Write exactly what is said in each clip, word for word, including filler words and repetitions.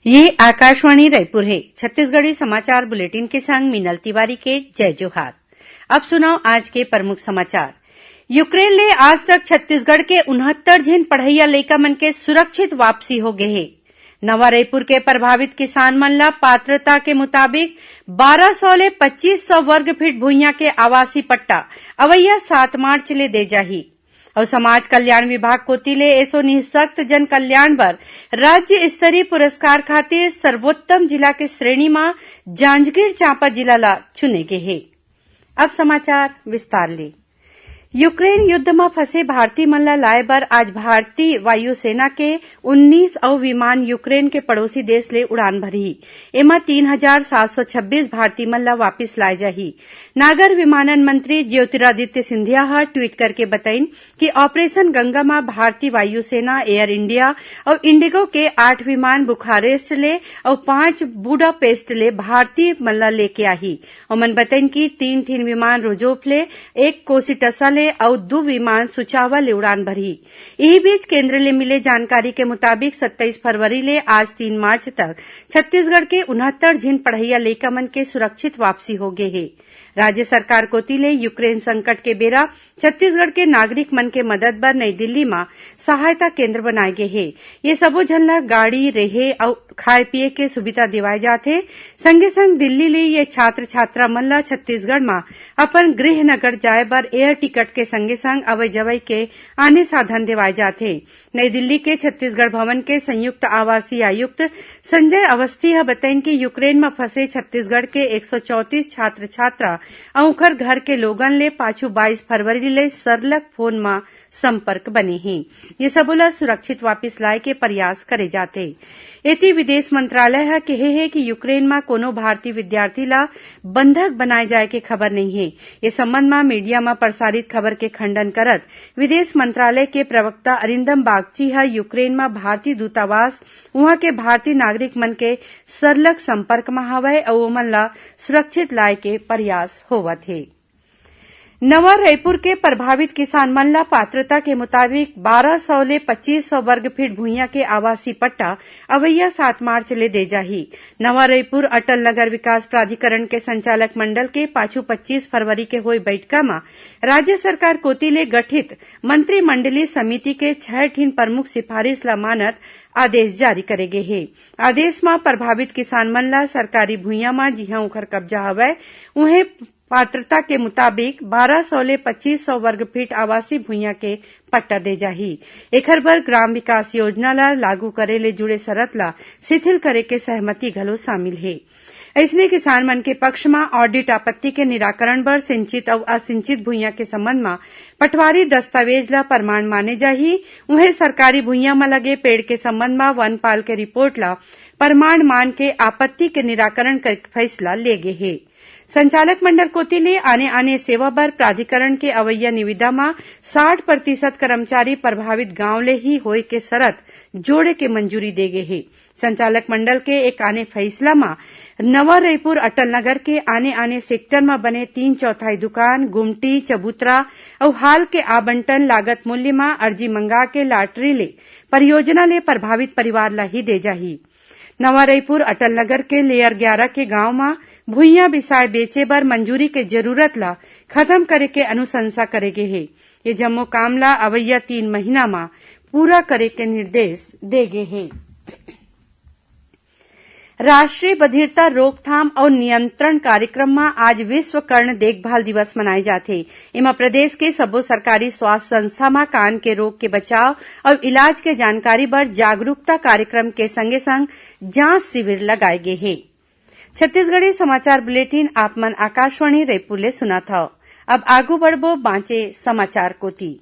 ये आकाशवाणी रायपुर हे। छत्तीसगढ़ी समाचार बुलेटिन के संग मीनल तिवारी के जय जोहार। अब सुनव आज के प्रमुख समाचार। यूक्रेन ले आज तक छत्तीसगढ़ के उनहत्तर झिन पढ़इया लइका मन के सुरक्षित वापसी हो गे हे। नवा रायपुर के प्रभावित किसान मन ला पात्रता के मुताबिक बारह सौ ले पच्चीस सौ वर्ग फीट भुइयां के आवासीय पट्टा अवइया सात मार्च ले दे जाही। अउ समाज कल्याण विभाग कोति ले एसो निःशक्त जन कल्याण बर राज्य स्तरीय पुरस्कार खातिर सर्वोत्तम जिला के श्रेणी म जांजगीर चांपा जिला ला चुने गे हे। अब समाचार विस्तार ले। यूक्रेन युद्ध म फंसे भारतीय मन ला लाए बर आज भारतीय वायुसेना के उन्नीस अउ विमान यूक्रेन के पड़ोसी देश ले उड़ान भरही। एमा तीन हजार सात सौ छब्बीस भारतीय मन ला वापिस लाए जाही। नागर विमानन मंत्री ज्योतिरादित्य सिंधिया ह ट्वीट करके बतइन कि ऑपरेशन गंगा म भारतीय वायुसेना, एयर इंडिया अउ इंडिगो के आठ विमान बुखारेस्ट ले अउ पांच बुडापेस्ट ले भारतीय मन ला लेके आही। ओमन बतइन कि तीन ठिन विमान रोजोफ ले, एक कोसिटसा ले अउ दू विमान सुचावा ले उड़ान भरही। इही बीच केंद्र ले मिले जानकारी के मुताबिक सत्ताईस फरवरी ले आज तीन मार्च तक छत्तीसगढ़ के उनहत्तर झिन पढ़इया लइका मन के सुरक्षित वापसी हो गे हे। राज्य सरकार कोति ले यूक्रेन संकट के बेरा छत्तीसगढ़ के नागरिक मन के मदद बर नई दिल्ली म सहायता केंद्र बनाए गे हे। ये सबो झन ला गाड़ी, रेहे अउ खाए पिए के सुविधा देवाए जात हे। संगे संग दिल्ली ले ये छात्र छात्रा मन ला छत्तीसगढ़ म अपन गृह नगर जाए बर एयर टिकट के संगे संग अवई जवई के आने साधन देवाए जात हे। नई दिल्ली के छत्तीसगढ़ भवन के संयुक्त आवासीय आयुक्त संजय अवस्थी ह बतइन कि यूक्रेन म फंसे छत्तीसगढ़ के एक सौ चौंतीस छात्र छात्रा अउ उंखर घर के लोगन ले पाछू बाईस फरवरी ले सरलग फोन म संपर्क बने हे। ये सबो ला सुरक्षित वापिस लाए के प्रयास करे जाथे। एती विदेश मंत्रालय ह केहे हे कि यूक्रेन म कोनो भारतीय विद्यार्थी ला बंधक बनाए जाए के खबर नइ हे। ये संबंध म मीडिया म प्रसारित खबर के खंडन करत विदेश मंत्रालय के प्रवक्ता अरिंदम बागची ह यूक्रेन म भारतीय दूतावास उहां के भारतीय नागरिक मन के सरलग संपर्क म हवय अउ ओमन ला सुरक्षित लाए के प्रयास होवत हे। नवा रायपुर के प्रभावित किसान मन ला पात्रता के मुताबिक बारह सौ ले पच्चीस सौ वर्ग फीट भुइयां के आवासीय पट्टा अवइया सात मार्च ले दे जाही। नवा रायपुर अटल नगर विकास प्राधिकरण के संचालक मंडल के पाछू पच्चीस फरवरी के होय बैठका म राज्य सरकार कोति ले गठित मंत्रिमंडलीय समिति के छह ठिन प्रमुख सिफारिश ला मानत आदेश जारी करे गे हे। आदेश म प्रभावित किसान मन ला सरकारी भुइयां म जिहां उंखर कब्जा हवय, उहें पात्रता के मुताबिक बारह सौ ले पच्चीस सौ वर्ग फीट आवासीय भुइयां के पट्टा दे जाही। एखर बर ग्राम विकास योजना ला लागू करे ले जुड़े शरत ला शिथिल करे के सहमति घलो शामिल हे। अइसने किसान मन के पक्ष म ऑडिट आपत्ति के निराकरण बर सिंचित अउ असिंचित भुइयां के संबंध म पटवारी दस्तावेज ला प्रमाण माने जाही। उहें, सरकारी भुइयां म लगे पेड़ के संबंध म वनपाल के रिपोर्ट ला प्रमाण मान के आपत्ति के निराकरण करे के फैसला ले गे हे। संचालक मंडल कोति ले आने-आने सेवा बर प्राधिकरण के अवइया निविदा म साठ प्रतिशत कर्मचारी प्रभावित गांव ले ही होय के शरत जोड़े के मंजूरी दे गे हे। संचालक मंडल के एक आने फैसला म नवा रईपुर अटल नगर के आने-आने सेक्टर म बने तीन चौथाई दुकान, गुमटी, चबूतरा अउ हाल के आवंटन लागत मूल्य म अर्जी मंगा के लाटरी ले परियोजना ले प्रभावित परिवार ल ही दे जाही। नवा रईपुर अटल नगर के लेयर ग्यारा के गांव म भुइयां बिसाए बेचे बर मंजूरी के जरूरत ल खत्म करे के अनुशंसा करे गे हे। ये जम्मो काम ल अवइया तीन महीना म पूरा करे के निर्देश दे गे हे। राष्ट्रीय बधिरता रोकथाम अउ नियंत्रण कार्यक्रम म आज विश्व कर्ण देखभाल दिवस मनाए जाथे। एमा प्रदेश के सबो सरकारी स्वास्थ्य संस्था म कान के रोग के बचाव अउ इलाज के जानकारी बर जागरूकता कार्यक्रम के संगे-संग जांच शिविर लगाए गे हे। छत्तीसगढ़ी समाचार बुलेटिन आप मन आकाशवाणी रईपुर ले सुनत हव। अब आगू बढ़बो बांचे समाचार कोति।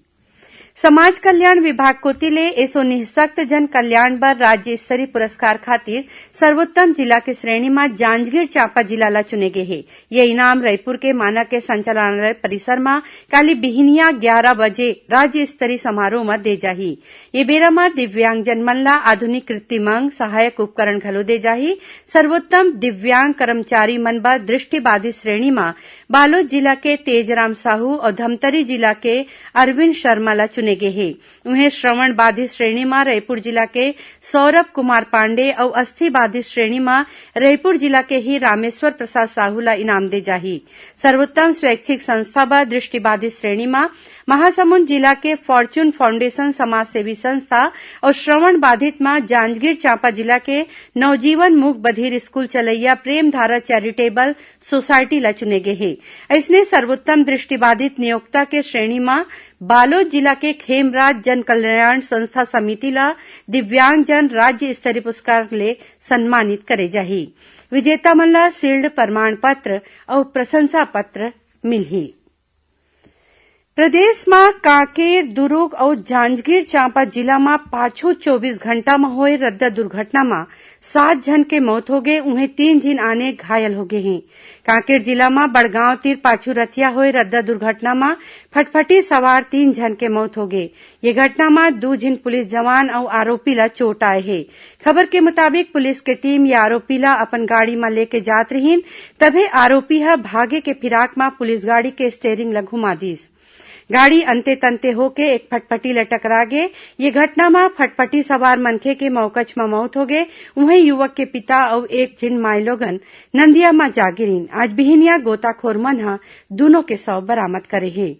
समाज कल्याण विभाग कोति ले एसो निःशक्त जन कल्याण बर राज्य स्तरीय पुरस्कार खातिर सर्वोत्तम जिला के श्रेणी म जांजगीर चांपा जिला ल चुने गे हे। ये इनाम रईपुर के मानक के संचालनालय परिसर म काली बिहिनिया ग्यारा बजे राज्य स्तरीय समारोह म दे जाही। ये बेरा म दिव्यांगजन मन ल आधुनिक कृत्रिम अंग सहायक उपकरण घलो दे जाही। सर्वोत्तम दिव्यांग कर्मचारी मन बर दृष्टिबाधित श्रेणी म बालोद जिला के तेजराम साहू अउ धमतरी जिला के अरविंद शर्मा ल चुने गे हे। उहें, श्रवण बाधित श्रेणी म रईपुर जिला के सौरभ कुमार पांडे अउ अस्थि बाधित श्रेणी म रईपुर जिला के ही रामेश्वर प्रसाद साहू ल इनाम दे जाही। सर्वोत्तम स्वैच्छिक संस्था बर दृष्टिबाधित श्रेणी म महासमुंद जिला के फॉर्च्यून फाउंडेशन समाज सेवी संस्था अउ श्रवण बाधित म जांजगीर चांपा जिला के नवजीवन मूक बधिर स्कूल चलैया प्रेमधारा चैरिटेबल सोसाइटी ला चुने गे हे। अइसने सर्वोत्तम दृष्टिबाधित नियोक्ता के श्रेणी म बालोद जिला के खेमराज जन कल्याण संस्था समिति ला दिव्यांगजन राज्य स्तरीय पुरस्कार ले सम्मानित करे जाही। विजेता मन ला शील्ड, प्रमाण पत्र अउ प्रशंसा पत्र मिलही। प्रदेश म कांकेर, दुरूग अउ जांजगीर चांपा जिला म पाछू चौबीस घंटा म होए रद्दा दुर्घटना म सात झन के मौत होगे, उहें तीन झिन आने घायल होगे हें। कांकेर जिला म बड़गांव तीर पाछू रथिया होए रद्दा दुर्घटना म फटफटी सवार तीन झन के मौत होगे। ये घटना म दू झिन पुलिस जवान अउ आरोपी ला चोट आए हे। खबर के मुताबिक, पुलिस के टीम ये आरोपी ला अपन गाड़ी म लेके जात रहिन, तभे आरोपी ह भागे के फिराक म पुलिस गाड़ी के स्टेयरिंग ला घुमा दिस। गाड़ी अंते तंते होके एक फटफटी ल टकरा गे। ये घटना म फटफटी सवार मनखे के मौकच म मौत होगे। उहें, युवक के पिता अउ एक झिन माईलोगन नंदिया म जा गिरिन। आज बिहिनिया गोताखोर मन ह दूनों के शव बरामद करे हे।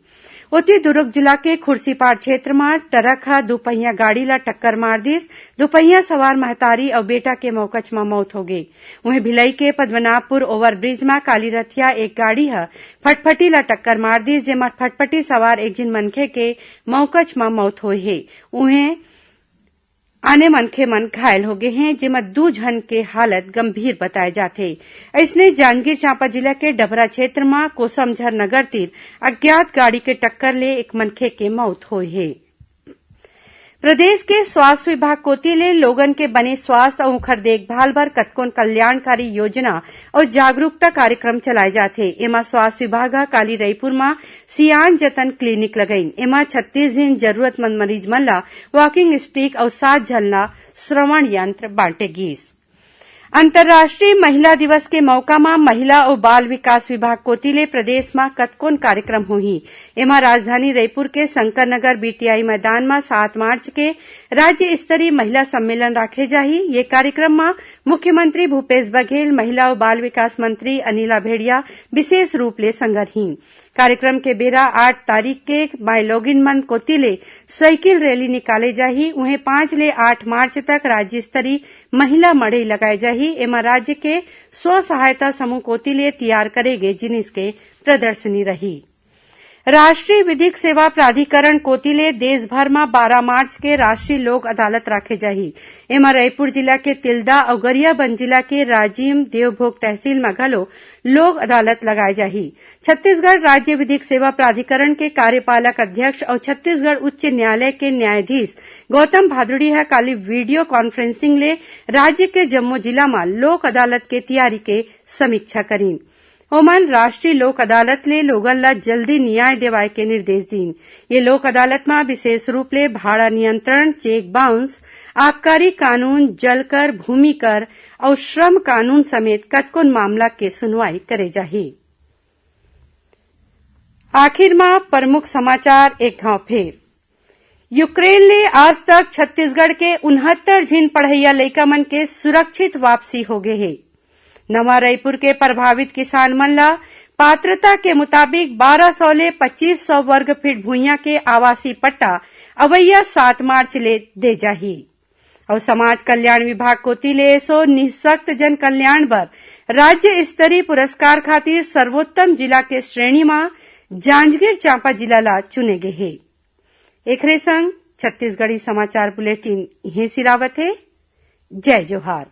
ओती, दुरूग जिला के खुर्सीपार क्षेत्र म ट्रक ह दुपहिया गाड़ी ला टक्कर मार दिस। दुपहिया सवार महतारी अउ बेटा के मौकच म मौत होगे। उहें, भिलई के पद्मनाभपुर ओवरब्रिज म काली रथिया एक गाड़ी ह फटफटी ला टक्कर मार दिस, जेमा फटफटी सवार एक झिन मनखे के मौकच म मौत होए हे। उहें, आने मनखे मन घायल होगे हें, जेमा दू झन के हालत गंभीर बताए जाथे। अइसने, जांजगीर चांपा जिला के डभरा क्षेत्र म कोसमझर नगर तीर अज्ञात गाड़ी के टक्कर ले एक मनखे के मौत होए हे। प्रदेश के स्वास्थ्य विभाग कोति ले लोगन के बने स्वास्थ्य अउ उंखर देखभाल बर कतकोन कल्याणकारी योजना अउ जागरूकता कार्यक्रम चलाए जाथे। एमा स्वास्थ्य विभाग ह काली रईपुर म सियान जतन क्लिनिक लगाइन। एमा छत्तीस झिन जरूरतमंद मरीज मन ला वॉकिंग स्टिक अउ सात झन ला श्रवण यंत्र बांटे गीस। अंतर्राष्ट्रीय महिला दिवस के मौका म महिला अउ बाल विकास विभाग कोति ले प्रदेश म कतकोन कार्यक्रम होही। एमा राजधानी रईपुर के शंकर नगर बीटीआई मैदान म सात मार्च के राज्य स्तरीय महिला सम्मेलन राखे जाही। ये कार्यक्रम म मुख्यमंत्री भूपेश बघेल, महिला अउ बाल विकास मंत्री अनिला भेड़िया विशेष रूप ले संगरही। कार्यक्रम के बेरा आठ तारीख के माईलोगिन मन कोति ले साइकिल रैली निकाले जाही। उहें, पाँच ले आठ मार्च तक राज्य स्तरीय महिला मड़ई लगाए जाही। एमा राज्य के स्व सहायता समूह कोति ले तियार करे गे जिनिस के प्रदर्शनी रही। राष्ट्रीय विधिक सेवा प्राधिकरण कोति ले देश भर म बारह मार्च के राष्ट्रीय लोक अदालत राखे जाही। एमा रईपुर जिला के तिल्दा अउ गरियाबंद जिला के राजिम देवभोग तहसील म घलो लोक अदालत लगाए जाही। छत्तीसगढ़ राज्य विधिक सेवा प्राधिकरण के कार्यपालक अध्यक्ष अउ छत्तीसगढ़ उच्च न्यायालय के न्यायाधीश गौतम भादुड़ी ह काली वीडियो कॉन्फ्रेंसिंग ले राज्य के जम्मो जिला म लोक अदालत के तियारी के समीक्षा करीन। ओमन राष्ट्रीय लोक अदालत ले लोगन ल जल्दी न्याय देवाय के निर्देश दीन। ये लोक अदालत म विशेष रूप ले भाड़ा नियंत्रण, चेक बाउंस, आबकारी कानून, जलकर, भूमि कर अउ श्रम कानून समेत कतकोन मामला के सुनवाई करे जाही। आखिर म प्रमुख समाचार एक घांव फेर। यूक्रेन ले आज तक छत्तीसगढ़ के उनहत्तर झिन पढ़इया लइका मन के सुरक्षित वापसी होगे हे। नवा रईपुर के प्रभावित किसान मन ला पात्रता के मुताबिक बारह सौ ले पच्चीस सौ वर्ग फीट भुइयां के आवासीय पट्टा अवइया सात मार्च ले दे जाही। अउ समाज कल्याण विभाग कोति ले एसो निःशक्त जन कल्याण बर राज्य स्तरीय पुरस्कार खातिर सर्वोत्तम जिला के श्रेणी म जांजगीर चांपा जिला ला चुने गे हे। एखरे संग छत्तीसगढ़ी समाचार बुलेटिन इहें सिरावत हे। जय जोहार।